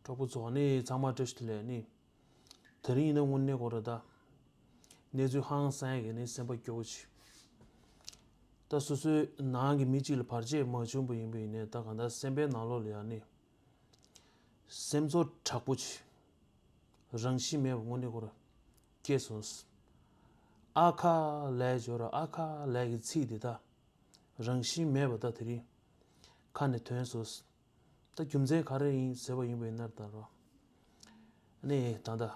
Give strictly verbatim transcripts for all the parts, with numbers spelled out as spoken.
གྲོགས་པོ་ཚོ་ནི་ཚང་མ་བཀྲ་ཤིས་བདེ་ལེགས། ནི་དེ་རིང་ཡིན་ན་དངོས་གནས་ཁོ་ར་ད་གནས་ཚུལ་ཧང་སང་གི་ནི་སེམས་པ་སྐྱོ་བོ་ཅིག་ད་སོ་སོའི་ནང་གི་མི་གཅིག་ལ་བར་ཆད་མ་བྱུང་བ་ཡིན་པ་ཡིན་ནའི་ད་གང་ལྟར་སེམས་པའི་ནང་ལོགས་ལ་ཡང་ནི་སེམས་ཚོར་དྲག་པོ་ཅིག་རང་བཞིན་མེད་པ་དངོས་གནས་ཁོ་ར་སྐྱེས་སོང་། ཨ་ཁ་ལས་སྦྱོར་ཨ་ཁ་ལས་ཀྱི་ཚིག་འདི་ད་རང་བཞིན་མེད་པ་ད་དེ་རིང་ཁ་ནས་ཐོན་སོང་། ད་རྒྱུ་མཚན་ག་རེ་ཡིན་ཟེར་བ་ཡིན་པ་ཡིན་ན་ད་རོ། ཨ་ནི་ད་ལྟ་རྒྱ་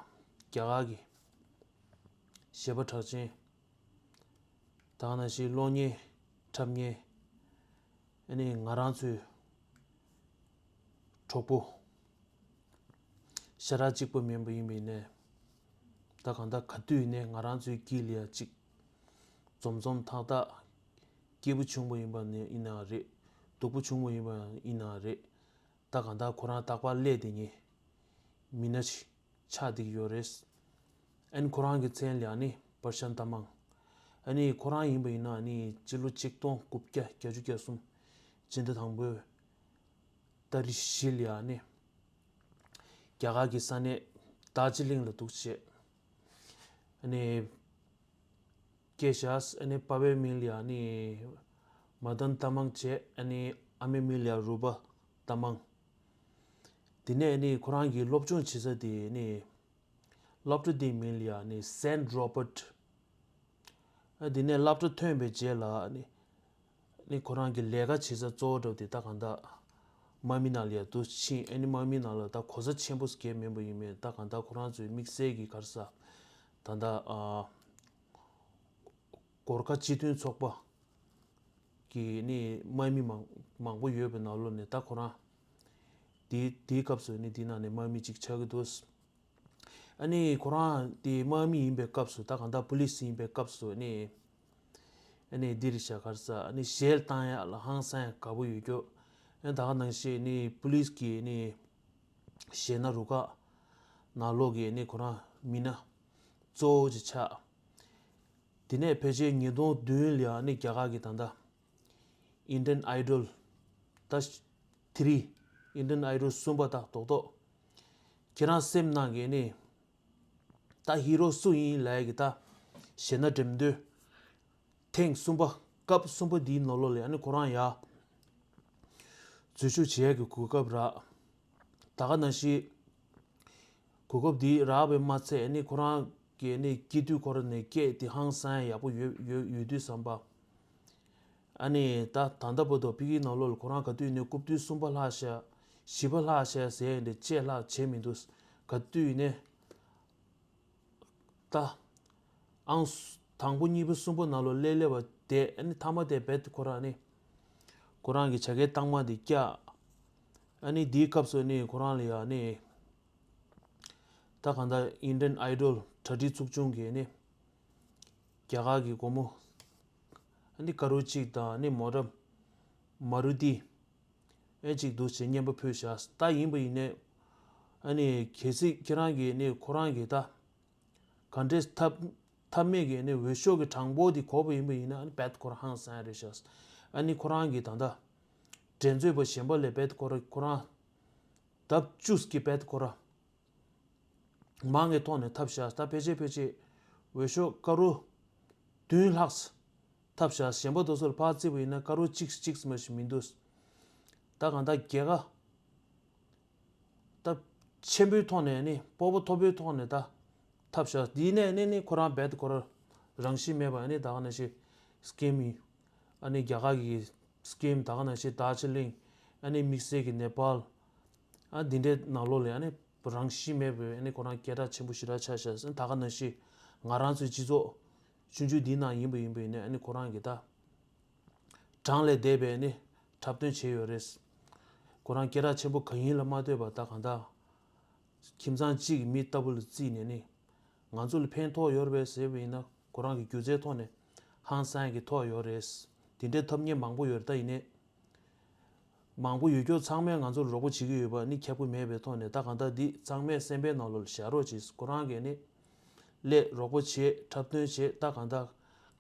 གར་གྱི་གཞས་པ་གྲགས་ཅན་ད་ག་ནང་བཞིན་གློག་བརྙན་འཁྲབ་མཁན་ཨ་ནི་ང་རང་ཚོའི་གྲོགས་པོ་ཤ་ར་གཅིག་པ་མིན་པ་ཡིན་པ་ཡིན་ནའི་ད་གང་ལྟར་ག་དུས་ཡིན་ནའི་ང་རང་ཚོའི་དཀྱིལ་ལ་ཡ་གཅིག་འཛོམས་འཛོམས་ཐག་ཐག་སྐྱིད་པོ་བྱུང་བ་ཡིན་པ་ནི་ཡིན་ནའང་རེད། སྡུག་པོ་བྱུང་བ་ཡིན་པ་ཡིན་ནའང་རེད། ད་གང་ལྟར་ཁོ་རང་རྟག་པར་སླེབས་བསྡད་མཁན་མི་སྣ་ཞིག་ཆགས་བསྡད་ཀྱི་ཡོད་རེད། ཨ་ནི་ཁོ་རང་གི་མཚན་ལ་ཨ་ནི་པར་ཤན་ཏ་མང་། ཨ་ནི་ཁོ་རང་ཡིན་པ་ཡིན་ན་ཨ་ནི་སྤྱི་ལོ་ཆིག་སྟོང་དགུ་བརྒྱ་བརྒྱད་ཅུ་གྱ་གསུམ་སྤྱི་ཟླ་དང་པོའི་ཏ་རིག་བཞི་ལ་ཨ་ནི་རྒྱ་གར་གྱི་ས་གནས་རྡོ་རྗེ་གླིང་ལ་འདུག་བྱས། ཨ་ནི་སྐྱེས་བཞག་ཨ་ནི་པ་ཕའི་མིང་ལ་ཡ་ཨ་ནི་མ་དན་ཏ་མང་བྱས། ཨ་ནི་ཨ་མའི་མིང་ལ་ཡ་རུ་པ་ཏ་མང་། དེ་ནས་ཨ་ནི་ཁོ་རང་གི་སློབ་སྦྱོང་བྱེད་ས་དེ་ཨ་ནི་སློབ་གྲྭ་དེའི་མིང་ལ་ཡ་ཨ་ནི་སེན་རོ་པར། ཨ་དེ་ནས་སློབ་གྲྭ་ཐོན་པའི་རྗེས་ལ་ཨ་ནི་ཨ་ནི་ཁོ་རང་གི་ལས་ཀ་བྱེད་ས་གཙོ་བོ་འདྲ་བོ་དེ་ད་གང་ལྟར་དམག་མི་ནང་ལ་ཡ་འདུག་ཕྱིན། ཨ་ནི་དམག་མི་ནང་ལ་ད་གོ་ས་ཆེན་པོ་ཟེར་མཁན་མིན་པ་ཡིན་མིན་ད་གང་ལྟར་ཁོ་རང་ཚོའི་དམིགས་བསལ་གྱི་ག་རེ་ཟེར་ད་ལྟ་ཨ། གོར་ཁ་སྤྱི་མཐུན་ཚོགས་པ་གི་ནི་དམག་མི་མང་མང་པོ་ཡོད་པའི་ནང་ལོགས་ནས་ད་ཁོ་རང་དེ་དེའི་སྐབས་སུ་ནི་དེའི་ནང་ནས་དམག་མི་གཅིག་ཆགས་ཀྱི་འདུག་ཨ་ནི་ཁོ་རང་དེ་དམག་མི་ཡིན་པའི་སྐབས་སུ་ད་གང་ལྟར་པུ་ལིས་ཡིན་པའི་སྐབས་སུ་ནི་ཨ་ནི་འདི་རེད་ཤག་ག་རེ་ཟེར་ཨ་ནི་གཞས་བཏང་ཡག་ལ་ཧང་སང་ཡག་དགའ་པོ་ཡོད་རྒྱུ། ཨ་ནི་ད་ག་ནང་བཞིན་ནི་པུ་ལིས་གི་ནི་གཞས་སྣ་རུ་ཁག་ནང་ལོགས་ཀྱི་ནི་ཁོ་རང་མི་སྣ་གཙོ་བོ་ཅིག་ཆགས། དེ་ནས་ཕལ་ཆེར་ཉིས་སྟོང་བདུན་ལ་ཡང་ནི་རྒྱ་གར་གྱི་ད་ལྟ་Indian Idol ད་ཐི་རི་Indian Idol གསུམ་པ་དང་རྡོག་རྡོག་ཁྱེད་རང་སེམས་ནང་གི་ནི་ད་ཧི་རོ་སུ་ཡིན་ལབ་ཡག་གི་ད་གཞས་སྣ་འགྲེམས་སྟོན་ཐེངས་གསུམ་པ་སྐབས་གསུམ་པ་འདིའི་ནང་ལོགས་ལ་ཡང་ནི་ཁོ་རང་ཡ་འཛུལ་ཞུགས་བྱེད་ཡག་གི་གོ་སྐབས་རག་ད་ག་ནང་བཞིན་གོ་སྐབས་འདི་རག་པས་མ་ཚད་ནི་ཁོ་རང་གི་ནི་སྐྱེས་དུས་ཁོ་རང་ནས་སྐད་དེ་ཧང་སང་ཡག་པོ་ཡོད་ཡོད་ཡོད་དུས་ཙམ་པ། ཨ་ནི་ད་ད་ལྟ་བར་དུ་ཕ་གིའི་ནང་ལོགས་ལ་ཁོ་རང་ག་དུས་ནས་རྐུབ་སྟོད་གསུམ་པ་ལྷག་ཤག་བཞི་པ་ལྷག་ཤག་ཟེར་ཡག་འདི་ཅིག་ལྷག་བྱས་མི་འདུག་ག་དུས་ནས་ད་ཨང་དང་པོ་གཉིས་པ་གསུམ་པ་ནང་ལོགས་སླེབས་སླེབས་པ་དེ་ཨ་ནི་མཐའ་མ་དེ་རྦད་དེ་ཁོ་རང་ནི་ཁོ་རང་གི་བྱ་དགའི་རྟགས་མ་དེ་བཀྱག་ཨ་ནི་དེའི་སྐབས་སུ་ནི་ཁོ་རང་ལ་ཡང་ནི་ད་གང་ལྟར་Indian Idol གྲ་སྒྲིག་ཚོགས་ཆུང་གིས་ནི་རྒྱ་གར་གྱི་སྒོར་མོ་ཨ་ནི་ཀ་རོར་གཅིག་དང་ནི་མོ་ཊ་མ་རུ་ཏི་ཨེ་གཅིག་འདུག་ཅེས་སྙན་པ་ཕུལ་བཞག་ད་ཡིན་པ་ཡིན་ནའི་ཨ་ནི་གལ་སྲིད་ཁྱེད་རང་གིས་ནི་ཁོ་རང་གི་ད་ག་འདྲས་ཐབས་ཐབས་མེད་ཀྱི་ནི་འོས་ཤོག་གི་གྲངས་འབོར་འདི་གོ་བ་ཡིན་པ་ཡིན་ན་ཨ་ནི་རྦད་ཁོ་རང་ཧང་སང་རེད་ཤག་ཨ་ནི་ཁོ་རང་གི་ད་ལྟ་འགྲན་རྩོད་པ་གཞན་པ་ལས་རྦད་ཁོ་རང་ཁོ་རང་ལྡབ་བཅུ་གི་རྦད་ཁོ་རང་མང་གི་ཐོག་ནས་ཐབས་ཤག་ད་ཕལ་ཆེར་ཕལ་ཆེར་འོས་ཤོག་ཀ་རོར་བདུན་ལྷག་ཐབས་ཤག་གཞན་པ་དེ་ཚོ་ལ་ཕར་བརྩིས་པ་ཡིན་ན་ཀ་རོར་གཅིག་གཅིག་ཙམ་ཞིག་མི་འདུག་ད་གང་ལྟར་རྒྱལ་ཁ་ད་ཆེན་པོའི་ཐོག་ནས་ནི་སྤོབས་པ་མཐོ་པོའི་ཐོག་ནས་ད་ཐབས་ཤག་འདི་ནས་ནི་ནི་ཁོ་རང་རྦད་ཁོ་རང་རང་བཞིན་མེད་པ་ནི་ད་ག་ནང་བཞིན་སི་ཀིམ་ཡིན། ཨ་ནི་རྒྱ་གར་གྱི་སི་ཀིམ་ད་ག་ནང་བཞིན་རྡོ་རྗེ་གླིང་། ཨ་ནི་དམིགས་བསལ་གྱི་ནེ་པཱལ། ཨ་འདི་འདྲའི་ནང་ལོགས་ལ་ཨ་ནི་རང་བཞིན་མེད་པའི་ཨ་ནི་ཁོ་རང་སྐད་གྲགས་ཆེན་པོ་ཞེ་དྲག་ཆགས་ཤག་ད་ག་ནང་བཞིན་ང་རང་ཚོའི་སྤྱི་ཚོགས་ཆུང་ཆུང་འདིའི་ནང་ཡིན་པ་ཡིན་པ་ཡིན་ནའི་ཨ་ནི་ཁོ་རང་གི་ད་གྲངས་ལས་འདས་པའི་ནི་འཁྲབ་སྟོན་བྱས་ཡོད་རེད། ཁོ་རང་སྐད་གྲགས་ཆེན་པོ་གང་ཡིན་ལ་མ་ལྟོས་པར་ད་གང་ལྟར་ཁྱིམ་ཚང་གཅིག་གི་མི་ལྟ་བུ་ལ་བརྩིས་ནས་ནི་ང་ཚོ་ལ་ཕན་ཐོགས་ཡོད་རེད་པས་ཟེར་བ་ཡིན་ན་ཁོ་རང་གི་སྒྱུ་རྩལ་ཐོག་ནས་ཧང་སང་གི་ཐོགས་ཡོད་རེད། དེ་འདྲའི་ཐབས་མཁས་མང་པོ་ཡོད་རེད་ད་ཡིན་ནའི། མང་པོ་ཡོད་རྒྱུ་ཚང་མས་ང་ཚོར་རོགས་པ་བྱེད་ཀྱི་ཡོད་པ་ནི་ཁྱབ་ཀྱི་མེད་པའི་ཐོག་ནས་ད་གང་ལྟར་འདི་ཚང་མས་སེམས་པའི་ནང་ལོགས་ལ་བཞག་རོགས་གྱིས། ཁོ་རང་གིས་ནི་སླེབས་རོགས་པ་བྱེད་འཁྲབ་སྟོན་བྱེད་ད་གང་ལྟར་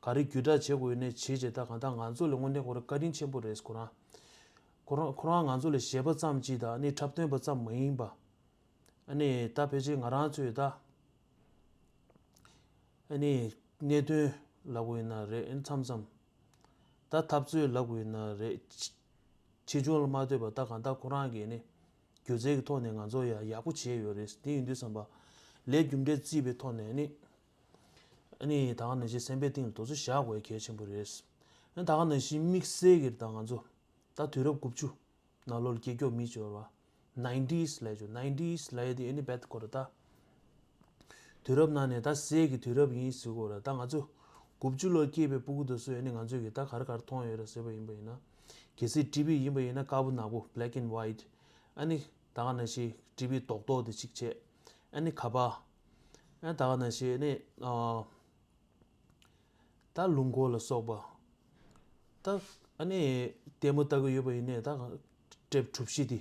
ག་རེ་བརྒྱུད་བསྒྲགས་བྱེད་དགོས་ནས་བྱེད་བྱེད་ད་གང་ལྟར་ང་ཚོ་ལ་དངོས་གནས་ཁོ་རང་བཀའ་དྲིན་ཆེན་པོ་རེད། ཁོ་རང་ཁོ་རང་ཁོ་རང་ང་ཚོ་ལ་གཞས་པ་ཙམ་གཅིག་དང་ནི་འཁྲབ་སྟོན་པ་ཙམ་མ་ཡིན་པ། ཨ་ནི་ད་ཕལ་ཆེར་ང་རང་ཚོས་ད་ཨ་ནི་གནད་དོན་ལབ་དགོས་ཡིན་ན་རེད། ཨ་ནི་མཚམས་མཚམས་ད་འཐབ་རྩོད་ལབ་དགོས་ཡིན་ན་རེད། ཆེ་ཆུང་ལ་མ་ལྟོས་པར་ད་གང་ལྟར་ཁོ་རང་གིས་ནི་སྒྱུ་རྩལ་གྱི་ཐོག་ནས་ང་ཚོ་ཡ་ཡག་པོ་བྱས་ཡོད་རེད། དེ་ཡིན་དུས་ཙམ་པ་ལས་རྒྱུ་འབྲས་བརྩིས་པའི་ཐོག་ནས་ནི་ཨ་ནི་ད་ག་ནང་བཞིན་སེམས་པའི་གཏིང་ལ་དེ་ཚོ་བཞག་དགོས་གལ་ཆེན་པོ་རེད། ཨ་ནི་ད་ག་ནང་བཞིན་དམིགས་བསལ་གྱིས་ད་ང་ཚོ་ད་དུས་རབས་དགུ་བཅུ་ནང་ལོགས་ལ་སྐྱེས་མཁན་མི་ཅིག་ཡོད་རེད་བ། ནའིན་ཊིས་ལབ་ཡ་ཅིག་ནའིན་ཊིས་ལབ་ཡ་དེ་ཨ་ནི་རྦད་དེ་ཁོ་རང་ད་དུས་རབས་ནང་ནས་ད་གསེར་གྱི་དུས་རབས་ཡིན་ཟེར་གྱི་ཡོད་རེད། ད་ང་ཚོ་དགུ་བཅུ་ལོར་སྐྱེས་པའི་སྤུ་གུ་དེ་ཚོས་ཨ་ནི་ང་ཚོས་ཀྱི་ད་ག་རེ་ག་རེ་མཐོང་ཡོད་རེད་ཟེར་བ་ཡིན་པ་ཡིན་ན། གལ་སྲིད་ཊི་ཝི་ཡིན་པ་ཡིན་ན་དཀར་པོ་ནག་པོ་black and white། ཨ་ནི་ད་ག་ནང་བཞིན་ཊི་ཝི་རྡོག་རྡོག་དེ་གཅིག་བྱས། ཨ་ནི་ཁ་པར། ཨ་ནི་ད་ག་ནང་བཞིན་ཨ་ནི་ཨ། ད་ལུག་མགོ་ལ་སོགས་པ། ད་ཨ་ནི་ལྟད་མོ་ལྟ་གི་ཡོད་པ་ཡིན་ནའི་ད་གང་དེབ་གྲུ་བཞི་དེ།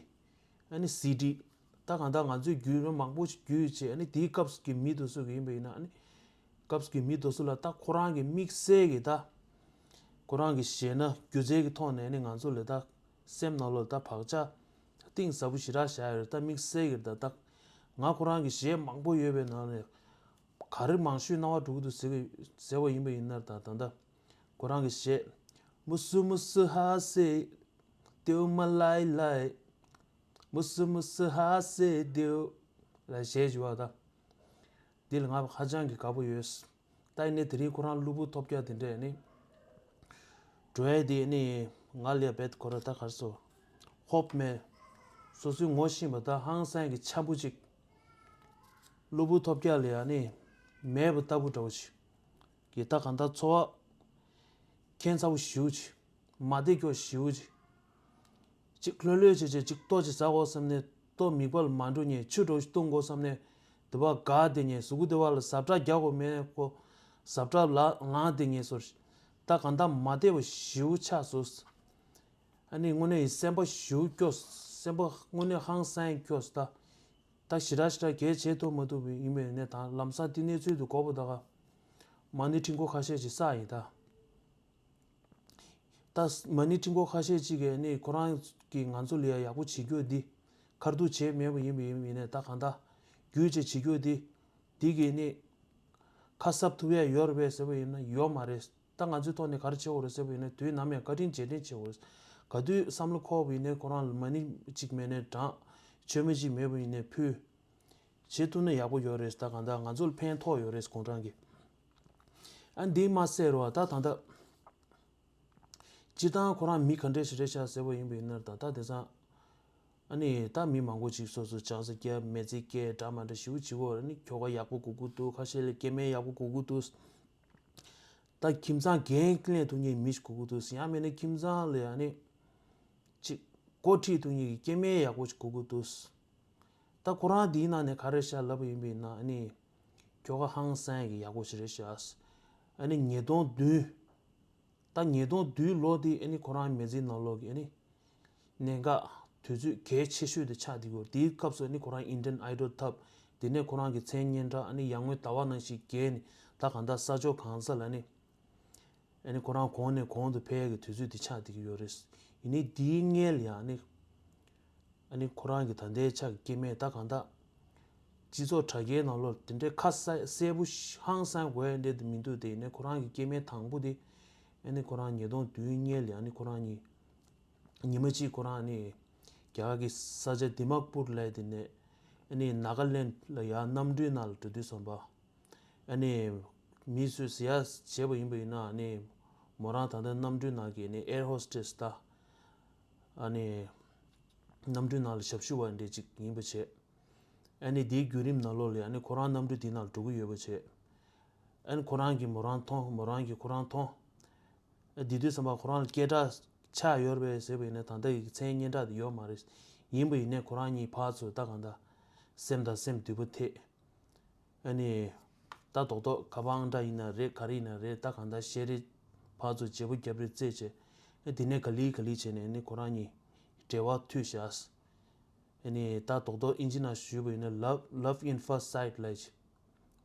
ཨ་ནི་སི་ཌི། ད་གང་ལྟར་ང་ཚོས་བརྒྱུད་རིམ་མང་པོ་ཞིག་བརྒྱུད་བྱས། ཨ་ནི་དེའི་སྐབས་ཀྱི་མི་དེ་ཚོ་གི་ཡིན་པ་ཡིན་ན། ཨ་ནི་སྐབས་ཀྱི་མི་དེ་ཚོ་ལ་ད་ཁོ་རང་གི་དམིགས་བསལ་གྱི་ད་ཁོ་རང་གི་གཞས་སྣ་སྒྱུ་རྩལ་གྱི་ཐོག་ནས་ཨ་ནི་ང་ཚོ་ལ་ད་སེམས་ནང་ལོགས་ད་བག་ཆགས་གཏིང་ཟབ་པོ་ཞེ་དྲག་བཞག་ཡོད་རེད། ད་དམིགས་བསལ་གྱི་ད་ད་ང་ཁོ་རང་གི་གཞས་མང་པོ་ཡོད་པའི་ནང་ནས། ག་རེ་མང་ཤོས་སྣང་བ་འགྲོ་གི་འདུག་ཟེར་གི་ཟེར་བ་ཡིན་པ་ཡིན་ན། ད་ད་ལྟ་ཁོ་རང་གི་གཞས། མུ་སུ་མུ་སུ་ཧ་སེ་ཏེའུ་མ་ལའི་ལའི། མུ་སུ་མུ་སུ་ཧ་སེ་ཏེའུ་ལ་གཞས་ཞུ་བ་ད། འདི་ལ་ང་ཧ་ཅང་གི་དགའ་པོ་ཡོད། ད་ཡིན་ནའི་དེ་རིང་ཁོ་རང་གློ་བུར་ཐོལ་རྒྱག་དེ་འདྲས་ནི་འགྲོ་ཡ་དེ་ནི་ང་ལ་ཡ་རྦད་ཁོ་ར་ད་གར་སོ་ཧོབ་མེད། སོ་སོའི་ངོ་ཤེས་པ་ད་ཧང་སང་གི་འཆམ་པོ་ཅིག་གློ་བུར་ཐོལ་རྒྱག་ལ་ཡ་ནི་མེད་པ་ལྟ་བུ་འདྲ་བོ་ཞིག་གི་ད་གང་ལྟར་འཚོ་བ་ཁྱད་མཚར་པོ་ཞེ་པོ་ཅིག་མ་བདེ་སྐྱོ་ཞེ་པོ་ཅིག་ཅིག་ལྷོད་ལྷོད་བྱས་བྱས་ཅིག་ལྟོ་ཅིག་ཟ་དགོས་བསམ་ནས་ལྟོ་མིད་པ་ལ་མ་འགྲོ་མཁན། ཆུ་འདྲ་བོ་ཞིག་བཏུང་དགོས་བསམ་ནས་དེ་བ་དགའ་བསྡད་མཁན། གཟུགས་པོ་དེ་བ་ལ་ཟབ་ཁྲ་རྒྱག་དགོས་མེད་ཁོ་ཟབ་ཁྲ་ལ་ལངས་བསྡད་མཁན་ཚོ་ད་གང་ལྟར་མ་བདེ་བ་ཞེ་པོ་ཆགས་སོང་། ཨ་ནི་དངོས་གནས་སེམས་པ་ཞེ་པོ་སྐྱོ། སེམས་པ་དངོས་གནས་ཧང་སང་སྐྱོ་ད། ད་ཞེ་དྲག་ཞེ་དྲག་གལ་ཆེ་ཐུབ་མ་ཐུབ་ཡིན་པའི་ནས་ད་ལམ་སང་དེ་གནས་ཚུལ་དུ་གོ་བ་ད་ག་མ་ཎི་ཁྲི་འགོ་ཁ་ཤས་ཅིག་བསགས་ཡིན་ད། ད་མ་ཎི་ཁྲི་འགོ་ཁ་ཤས་ཅིག་གིས་ནི་ཁོ་རང་གིས་ང་ཚོ་ལ་ཡ་ཡག་པོ་བྱེད་རྒྱུ་འདི་ཁ་ཐུག་བྱས་མེད་པ་ཡིན་པ་ཡིན་པ་ཡིན་ནའི་ད་གང་ལྟར་བརྒྱུད་བྱས་བྱེད་རྒྱུ་འདི་འདི་གིས་ནི་ཁ་གསབ་ཐུབ་ཡ་ཡོད་རེད་པས་ཟེར་བ་ཡིན་ན་ཡོད་མ་རེད། ད་ང་ཚོའི་ཐོག་ནས་ག་རེ་བྱེད་དགོས་རེད་ཟེར་བ་ཡིན་ན་དུས་ནམ་ཡང་བཀའ་དྲིན་རྗེས་དྲན་བྱེད་དགོས་རེད། ག་དུས་བསམ་བློ་འཁོར་བ་ཡིན་ནའི་ཁོ་རང་ལ་མ་ཎི་གཅིག་མེད་ནའི་བགྲང་། མཆོད་མེ་གཅིག་མེད་པ་ཡིན་ནའི་ཕུལ། བྱེད་ཐུབ་ན་ཡག་པོ་ཡོད་རེད། ད་གང་ལྟར་ང་ཚོ་ལ་ཕན་ཐོགས་ཡོད་རེད་དགུང་གྲངས་ཀྱི། ཨ་འདི་མ་ཟེར་བ་ད་ད་ལྟ་སྤྱིར་བཏང་ཁོ་རང་མི་ག་འདྲས་ཞིག་རེད་ཤག་ཟེར་བ་ཡིན་པ་ཡིན་ན་ད་ད་དེང་སང་ཨ་ནི་ད་མི་མང་པོ་ཅིག་སོ་སོ་ཆང་ས་བསྐྱལ་མི་ཚེ་བསྐྱལ་འདྲ་མི་འདྲ་ཞེ་པོ་བྱེད་ཀྱི་ཡོད་རེད། ཨ་ནི་ཁྱོ་ག་ཡག་པོ་དགོས་ཀྱི་འདུག་ཁ་ཤས་ལ་སྐྱེ་དམན་ཡག་པོ་དགོས་ཀྱི་འདུག་ད་ཁྱིམ་ཚང་འགན་ལེན་ཐུབ་མཁན་མི་ཞིག་དགོས་ཀྱི་འདུག་ཡང་མིན་ན་ཁྱིམ་ཚང་ལ་ཡང་ནི་ཅིག་འགོ་ཁྲིད་ཐུབ་མཁན་གྱི་སྐྱེ་དམན་ཡག་པོ་ཞིག་དགོས་ཀྱི་འདུག་ད་ཁོ་རང་འདིའི་ནང་ནས་ག་རེ་ཤག་ལབ་པ་ཡིན་པ་ཡིན་ན་ཨ་ནི་ཁྱོ་ག་ཧང་སང་གི་ཡག་པོ་ཞིག་རེད་ཤག་ཨ་ནི་ཉིས་སྟོང་བདུན། ད་ཉིས་སྟོང་བདུན་ལོ་དེ་ཨ་ནི་ཁོ་རང་མི་ཚེའི་ནང་ལོགས་ཀྱི་ཨ་ནི་གནད་འགག་དུས་ཚོད་གལ་ཆེ་ཤོས་དེ་ཆགས་བསྡད་ཡོད། དེའི་སྐབས་སུ་ཨ་ནི་ཁོ་རང་Indian Idol འཐབ། དེ་ནས་ཁོ་རང་གི་མཚན་སྙན་གྲགས་ཨ་ནི་ཡར་ངོའི་ཟླ་བ་ནང་བཞིན་རྒྱས་ནས་ད་གང་ལྟར་ས་ཕྱོགས་གང་ས་ལ་ཨ་ནི་ཨ་ནི་ཁོ་རང་གོང་ནས་གོང་དུ་འཕེལ་ཡག་གི་དུས་ཚོད་དེ་ཆགས་བསྡད་ཀྱི་ཡོད་རེད། ཡིན་ནའི་དེའི་སྔོན་ལ་ཡང་ཨ་ནི་ཨ་ནི་ཁོ་རང་གི་ད་ལྟའི་ཆ་གི་སྐྱེ་དམན་ད་གང་ལྟར་སྤྱི་ཚོགས་དྲ་རྒྱའི་ནང་ལོགས་དེ་འདྲའི་ཁ་གསལ་གསལ་པོ་ཧང་སང་དགོས་ཡ་འདྲ་དེ་མི་འདུག་དེ་ཡིན་ནའི་ཁོ་རང་གི་སྐྱེ་དམན་དང་པོ་དེ་ཨ་ནི་ཁོ་རང་ཉིས་སྟོང་བདུན་སྔོན་ལ་ཨ་ནི་ཁོ་རང་གཉིས་ཉི་མ་གཅིག་ཁོ་རང་ཨ་ནི་རྒྱ་གར་གྱི་ས་ཆ་དི་མ་པུར་ལབ་ཡ་དེ་ནས་ཨ་ནི་ནཱ་ག་ལེན་ལ་ཡར་གནམ་གྲུའི་ནང་ལ་འགྲོ་དུས་ཙམ་པ། ཨ་ནི་མི་ཚོས་ཟེར་ཡ་བྱས་པ་ཡིན་པ་ཡིན་ན་ཨ་ནི་མོ་རང་ད་ལྟ་གནམ་གྲུའི་ནང་གི་ཨ་ནི་air hostess ད་ཨ་ནི་གནམ་གྲུའི་ནང་ལ་ཞབས་ཞུ་བ་འདྲ་ཅིག་ཡིན་པ་བྱས། ཨ་ནི་དེའི་བརྒྱུད་རིམ་ནང་ལོགས་ལ་ཨ་ནི་ཁོ་རང་གནམ་གྲུ་དེའི་ནང་ལ་འགྲོ་གི་ཡོད་པ་བྱས། ཨ་ནི་ཁོ་རང་གིས་མོ་རང་མཐོང་། མོ་རང་གིས་ཁོ་རང་མཐོང་། ཨ་དེ་དུས་ཙམ་པ་ཁོ་རང་ལ་སྐད་གྲགས་ཆགས་ཡོད་རེད་པས་ཟེར་བ་ཡིན་ན་ད་ལྟ་ཡི་མཚན་སྙན་གྲགས་དེ་ཡོད་མ་རེད། ཡིན་པ་ཡིན་ནའི་ཁོ་རང་གཉིས་ཕར་ཚུར་ད་གང་ལྟར་སེམས་དང་སེམས་བདེ་པོ་ཐད། ཨ་ནི་ད་རྡོག་རྡོག་ཁ་པར་ཨང་གྲངས་ཡིན་ན་རེད་ག་རེ་ཡིན་ན་རེད་ད་གང་ལྟར་བཤད་རེས་ཕར་ཚུར་བརྗེ་པོ་རྒྱབ་རེས་རྩེད་བྱས། ཨ་དེ་ནས་ག་ལེ་ག་ལེ་བྱས་ནས་ཨ་ནི་ཁོ་རང་གཉིས་འབྲེལ་བ་མཐུད་བཞག་ཨ་ནི་ད་རྡོག་རྡོག་ཨིན་ཇི་ནང་ཞུས་པ་ཡིན་ན་love love in first sight ལབ་ཅིག་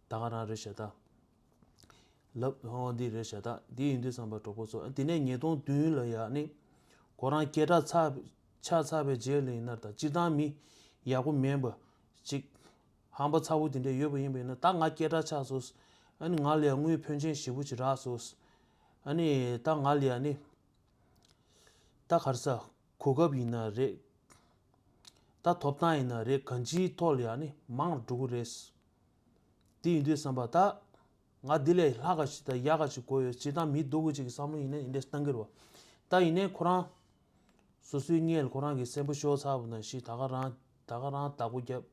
ད་ག་རང་རེད་ཤག་ད། ལབ་ཧོ་འདི་རེད་ཤག་ད། འདི་ཡིན་དུས་ཙམ་པ་གྲོགས་པོ་ཚོ་ཨ་དེ་ནས་ཉིས་སྟོང་བདུན་ལ་ཡ་ནི་ཁོ་རང་སྐད་གྲགས་ཚ་ཆགས་ཚར་བའི་རྗེས་ལ་ཡིན་ན་ད་སྤྱིར་བཏང་མི་ཡག་པོ་མིན་པ་ཅིག་ ཧམ་པ་ཚ་བོ་དེ་འདྲས་ཡོད་པ་ཡིན་པ་ཡིན་ན། ད་ང་སྐད་གྲགས་ཆགས་སོང་། ཨ་ནི་ང་ལ་ཡང་དངུལ་ཕོན་ཆེན་ཞེ་པོ་ཅིག་རག་སོང་། ཨ་ནི་ད་ང་ལ་ཡང་ནི་ད་ག་རེ་ཟ། གོ་སྐབས་ཡིན་ན་རེད། ད་ཐོབ་ཐང་ཡིན་ན་རེད། གང་ཅིའི་ཐོག་ལ་ཡང་ནི་མང་རུ་འགྲོ་གི་རེད། དེ་ཡིན་དུས་ཙམ་པ་ད་ང་འདི་ལས་ལྷག་ག་ཞིག་དང་ཡག་ག་ཞིག་དགོས་ཡོད། སྤྱིར་བཏང་མི་སྡུག་གི་ཅིག་གི་བསམ་བློ་ཡིན་ན་ཡིན་འདྲས་བཏང་གི་རེད་བ། ད་ཡིན་ནའི་ཁོ་རང་སོ་སོའི་སྔས་ལ་ཁོ་རང་གི་སེམས་པ་ཤོར་ཚར་བ་ནང་བཞིན། ད་ག་རང་ད་ག་རང་བདག་པོ་བརྒྱབ།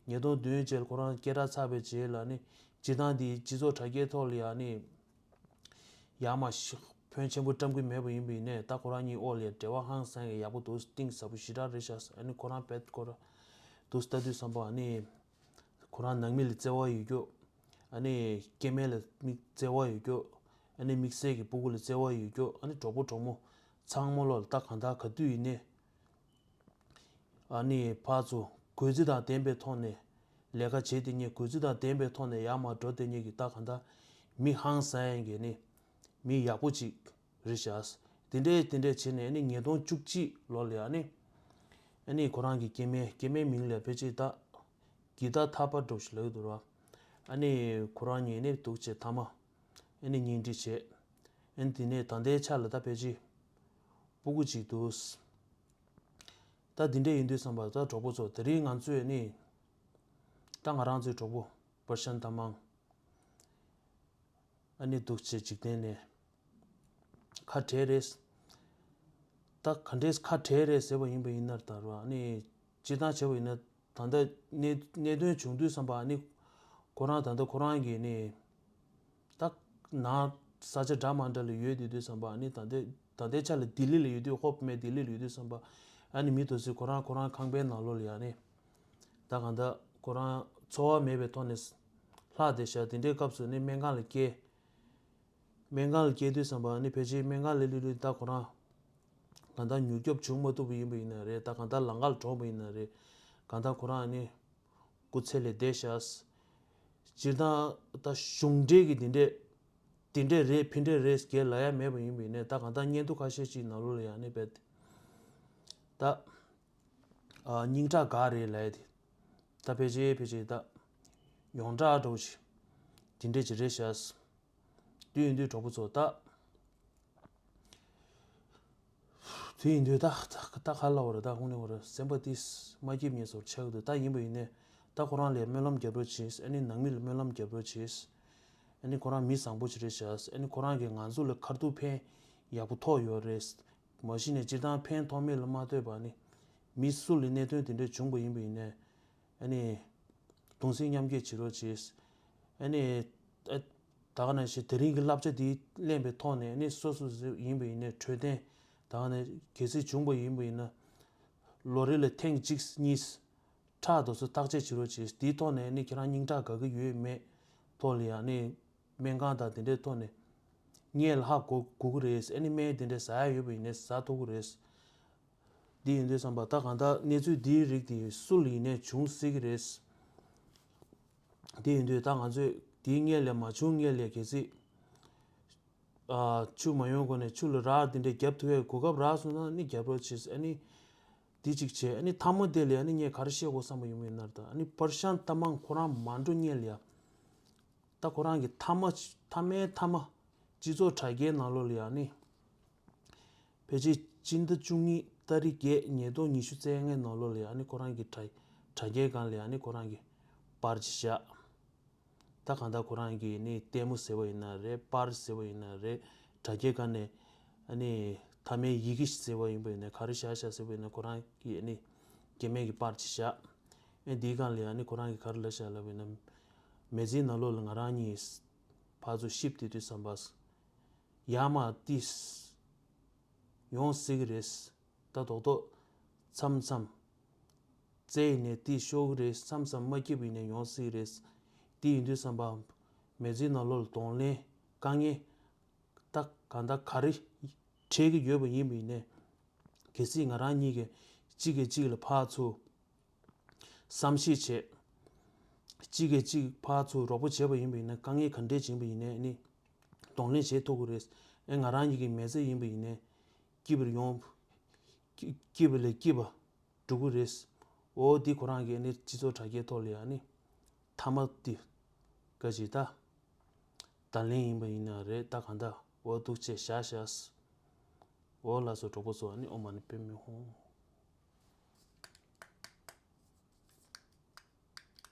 ཉིས་སྟོང་བདུན་རྗེས་ལ་ཁོ་རང་སྐད་གྲགས་ཚར་བའི་རྗེས་ལ་ནི། སྤྱིར་བཏང་འདི་སྤྱི་ཚོགས་དྲ་རྒྱའི་ཐོག་ལ་ཡང་ནི་ཡར་མར་ཕོན་ཆེན་པོ་བཀྲམ་གི་མེད་པ་ཡིན་པ་ཡིན་ནའི། ད་ཁོ་རང་གཉིས་དབར་ལ་འབྲེལ་བ་ཧང་སང་གི་ཡག་པོ་འདུག་གཏིང་ཟབ་པོ་ཞེ་དྲག་རེད་ཤག་ཨ་ནི་ཁོ་རང་བེད་ཁོ་རང་འདུག་ལྟ་དུས་ཙམ་པ། ཨ་ནི་ཁོ་རང་ནང་མི་ལ་བརྩེ་བ་ཡོད་རྒྱུ། ཨ་ནི་སྐྱེ་དམན་ལ་མི་བརྩེ་བ་ཡོད་རྒྱུ། ཨ་ནི་དམིགས་བསལ་གྱི་སྤུ་གུ་ལ་བརྩེ་བ་ཡོད་རྒྱུ། ཨ་ནི་གྲོགས་པོ་གྲོགས་མོ་ཚང་མ་ལོ་ལ་ད་གང་ལྟར་ག་དུས་ཡིན་ནའི། ཨ་ནི་ཕར་ཚུར་གུས་བརྩི་དང་ལྡན་པའི་ཐོག་ནས་ལས་ཀ་བྱེད་བསྡད་མཁན། གུས་བརྩི་དང་ལྡན་པའི་ཐོག་ནས་ཡར་མར་འགྲོ་བསྡད་མཁན་གྱི་ད་གང་ལྟར་མི་ཧང་སང་ཡག་གི་ནི་མི་ཡག་པོ་ཅིག་རེད་ཤག་དེ་འདྲས་དེ་འདྲས་བྱས་ནས་ནི་ཉིས་སྟོང་བཅུ་གཅིག་ལོ་ལ་ཡང་ནི། ཨ་ནི་ཁོ་རང་གི་སྐྱེ་དམན་སྐྱེ་དམན་མིང་ལ་ཕལ་ཆེར་ད་གི་ད་ཐ་པ་འདྲ་ཞིག་ལབ་ཀྱི་འདུག་ར། ཨ་ནི་ཁོ་རང་གཉིས་ནི་འདུག་བྱས་མཐའ་མ་ཨ་ནི་གཉེན་སྒྲིག་བྱས། ཨ་ནི་དེ་ནས་ད་ལྟའི་ཆ་ལ་ད་ཕལ་ཆེར་སྤུ་གུ་གཅིག་འདུག་ད་འདི་འདྲས་ཡིན་དུས་ཙམ་པ་ད་གྲོགས་པོ་ཚོ། དེ་རིང་ང་ཚོས་ནི་ད་ང་རང་ཚོའི་གྲོགས་པོ་པར་ཤན་ཐ་མང་ཨ་ནི་འདུག་བྱས་འཇིག་རྟེན་ནས་ཁ་བྲལ་རེད། ད་ག་འདྲས་ཁ་བྲལ་རེད་ཟེར་བ་ཡིན་པ་ཡིན་ན་ད་ར། ཨ་ནི་སྤྱིར་བཏང་བྱས་པ་ཡིན་ན། ད་ལྟ་གནད་གནད་དོན་བྱུང་དུས་ཙམ་པ། ཨ་ནི་ཁོ་རང་ད་ལྟ་ཁོ་རང་གིས་ནི་ད་ནང་ས་ཆ་འདྲ་མ་འདྲ་ལ་ཡོད་དུས་དུས་ཙམ་པ། ཨ་ནི་ད་ལྟའི་ད་ལྟའི་ཆ་ལ་ལྡི་ལི་ལ་ཡོད་དུས། ཧོབ་མེད་ལྡི་ལི་ལ་ཡོད་དུས་ཙམ་པ། ཨ་ནི་མི་དེ་ཚོས་ཁོ་རང་ཁོ་རང་ཁང་པའི་ནང་ལོགས་ལ་ཡང་ནི་ད་གང་ལྟར་ཁོ་རང་འཚོ་བ་མེད་པའི་ཐོག་ནས་ལྷག་བསྡད་ཤག་དེ་འདྲའི་སྐབས་སུ་ནི་སྨན་ཁང་ལ་བསྐྱལ། སྨན་ཁང་ལ་བསྐྱལ་དུས་ཙམ་པ་ནི་ཕལ་ཆེར་སྨན་ཁང་ལ་ལུས་ལུས་ད་ཁོ་རང་གང་ལྟར་མྱུར་སྐྱོབ་བྱུང་མ་ཐུབ་པ་ཡིན་པ་ཡིན་ན་རེད། ད་གང་ལྟར་ལམ་ཁ་ལ་གྲོངས་པ་ཡིན་ན་རེད། གང་ལྟར་ཁོ་རང་ནི་སྐུ་ཚེ་ལས་འདས་ཤག་སྤྱིར་བཏང་ད་གཞུང་འབྲེལ་གྱི་དེ་འདྲས་དེ་འདྲས་རེད་ཕི་འདྲས་རེད་ཟེར་ལབ་ཡ་མེད་པ་ཡིན་པ་ཡིན་ནའི། ད་གང་ལྟར་བརྙན་ཐུང་ཁ་ཤས་ཅིག་ནང་ལོགས་ལ་ཡང་ནི་བེད་ད། ཨ། སྙིང་ཁྲག་འགག་རེད་ལབ་ཡ་དེ། ད་ཕལ་ཆེར་ཕལ་ཆེར་ད་ཡོངས་གྲགས་འདྲ་བོ་ཞིག་དེ་འདྲས་ཅིག་རེད་ཤག་དེ་ཡིན་དུས་གྲོགས་པོ་ཚོ་ད། དེ་ཡིན་དུས་ད་ད་ད་ག་ལབ་དགོས་རེད། ད་དངོས་གནས་ཁོ་རང་སེམས་པ་ཏིས་མ་སྐྱིད་མཁན་ཚོར་ཆགས་ཀྱི་འདུག་ད་ཡིན་པ་ཡིན་ནའི་ད་ཁོ་རང་ལ་སྨོན་ལམ་རྒྱབ་རོགས་བྱེད། ཨ་ནི་ནང་མི་ལ་སྨོན་ལམ་རྒྱབ་རོགས་བྱེད། ཨ་ནི་ཁོ་རང་མི་བཟང་པོ་ཞིག་རེད་ཤག་ཨ་ནི་ཁོ་རང་གིས་ང་ཚོ་ལ་ཁ་ཐུག་ཕན་ཡག་པོ་ཐོགས་ཡོད་རེད། མ་གཞི་ནས་སྤྱིར་བཏང་ཕན་ཐོགས་མེད་ལ་མ་ལྟོས་པ་ནི། མི་སུ་ལ་གནད་དོན་དེ་འདྲ་བྱུང་བ་ཡིན་པ་ཡིན་ནའི། ཨ་ནི་གདུང་སེམས་མཉམ་སྐྱེད་བྱེད་རོགས་བྱེད། ཨ་ནི་ཨ། ད་ག་ནང་བཞིན་དེ་རིང་གི་བསླབ་བྱ་འདི་ལེན་པའི་ཐོག་ནས། ཨ་ནི་སོ་སོ་ཡིན་པ་ཡིན་ནའི་འཕྲོད་བསྟེན་ད་ག་ནང་གལ་སྲིད་བྱུང་བ་ཡིན་པ་ཡིན་ན། ལོ་རེ་ལ་ཐེངས་གཅིག་གཉིས་ཁྲག་དེ་ཚོ་བརྟག་དཔྱད་བྱེད་རོགས་བྱེད། དེའི་ཐོག་ནས་ཨ་ནི་ཁྱེད་རང་སྙིང་ཁྲག་འགག་གི་ཡོད་མེད་ཐོག་ལ་ཡང་ནི། སྨན་ཁང་དང་དེ་འདྲའི་ཐོག་ནས་སྔོན་ལ་ཧ་གོ་དགོས་ཀྱི་རེད། ཨ་ནི་སྨན་དེ་འདྲ་ཟ་ཡ་ཡོད་པ་ཡིན་ནའི་ཟ་ཐུབ་ཀྱི་རེད། འདི་ཡིན་དུས་ཙམ་པ་ད་གང་ལྟར་གནས་ཚུལ་འདིའི་རིགས་དེ་སུ་ལ་ཡིན་ནའི་འབྱུང་སྲིད་ཀྱི་རེད། འདི་ཡིན་དུས་ད་ང་ཚོས་དེའི་སྔོན་ལ་མ་བྱུང་སྔོན་ལ་གལ་སྲིད་ཨ། ཆུ་མ་ཡོང་གོང་ནས་ཆུ་ལ་རགས་དེ་འདྲ་རྒྱབ་ཐུབ་ཡའི་གོ་སྐབས་རག་སོང་ན་ནི་རྒྱབ་རོགས་བྱེད། ཨ་ནི་འདི་གཅིག་བྱས། ཨ་ནི་མཐའ་མ་དེ་ལ་ཨ་ནི་ངས་ག་རེ་བཤད་དགོས་བསམ་པ་ཡིན་པ་ཡིན་ན། ད་ཨ་ནི་པར་ཤང་ཐ་མང་ཁོ་རང་མ་འགྲོ་སྔོན་ལ་ཡ། ད་ཁོ་རང་གི་མཐའ་མ་མཐའ་མའི་མཐའ་མ་སྤྱི་ཚོགས་དྲ་རྒྱའི་ནང་ལོགས་ལ་ཡ་ནི། ཕལ་ཆེར་སྤྱི་ཟླ་བཅུ་གཉིས་ཏ་རིག་བརྒྱད་ཉིས་སྟོང་ཉི་ཤུ་རྩ་ལྔའི་ནང་ལོགས་ལ་ཡ་ནི་ཁོ་རང་གི་དྲ་དྲ་རྒྱའི་སྒང་ལ་ཡ་ནི་ཁོ་རང་གི་པར་ཅིག་བཞག་ད་གང་ལྟར་ཁོ་རང་གིས་ནི་ལྟད་མོ་ཟེར་བ་ཡིན་ན་རེད། པར་ཟེར་བ་ཡིན་ན་རེད། དྲ་རྒྱའི་སྒང་ནས་ཨ་ནི་མཐའ་མའི་ཡི་གེ་ཟེར་བ་ཡིན་པ་ཡིན་ན། ག་རེ་བཞག་བཞག་ཟེར་བ་ཡིན་ན། ཁོ་རང་གིས་ཨ་ནི་སྐྱེ་དམན་གྱི་པར་ཅིག་བཞག་ཨ་འདིའི་སྒང་ལ་ཡ་ནི་ཁོ་རང་གིས་ག་རེ་ལབ་བཞག་ལབ་ཡིན་ན། མི་ཚེའི་ནང་ལོགས་ལ་ང་རང་གཉིས་ཕར་ཚུར་གཤིབ་བསྡད་དུས་ཙམ་པ། ཡར་མར་ཏིས་ཡོང་སྲིད་ཀྱི་རེད། ད་རྡོག་རྡོག་མཚམས་མཚམས་རྩེ་ཡིན་ནའི་ཏིས་ཤོར་གྱི་རེད། མཚམས་མཚམས་མ་སྐྱིད་པ་ཡིན་ནའི་ཡོང་སྲིད་ཀྱི་རེད། དེ་ཡིན་དུས་ཙམ་པ། མི་ཚེའི་ནང་ལོགས་ལ་གདོང་ལེན་དཀའ་ངལ་ད་གང་ལྟར་ག་རེ་འཕྲད་ཀྱི་ཡོད་པ་ཡིན་པ་ཡིན་ནའི། གལ་སྲིད་ང་རང་གཉིས་ཀྱིས་གཅིག་གིས་གཅིག་ལ་ཕར་ཚུར་བསམ་ཤེས་བྱས། གཅིག་གིས་གཅིག་ཕར་ཚུར་རོགས་པ་བྱས་པ་ཡིན་པ་ཡིན་ན། དཀའ་ངལ་ག་འདྲས་ཕྱིན་པ་ཡིན་ནའི་ནི་གདོང་ལེན་བྱེད་ཐུབ་ཀྱི་རེད། ཨེ་ང་རང་གཉིས་ཀྱི་མི་ཚེ་ཡིན་པ་ཡིན་ནའི་སྐྱིད་པར་ཡོང་། སྐྱིད་པ་ལས་སྐྱིད་པ་འགྲོ་གི་རེད། འོ་འདི་ཁོ་རང་གིས་ནི་སྤྱི་ཚོགས་དྲ་རྒྱའི་ཐོག་ལ་ཡང་ནི་ ཐ་མ་དེ་ག་ཅིག་ད། ད་ལན་ཡིན་པ་ཡིན་ན་རེད། ད་གང་ལྟར་འོ་འདུག་བྱས་བཞག་བཞག་འོ་ལགས་སོ། གྲོགས་པོ་ཚོ། ཨ་ནི་ཨོཾ་མ་ཎི་པདྨེ་ཧཱུྃ།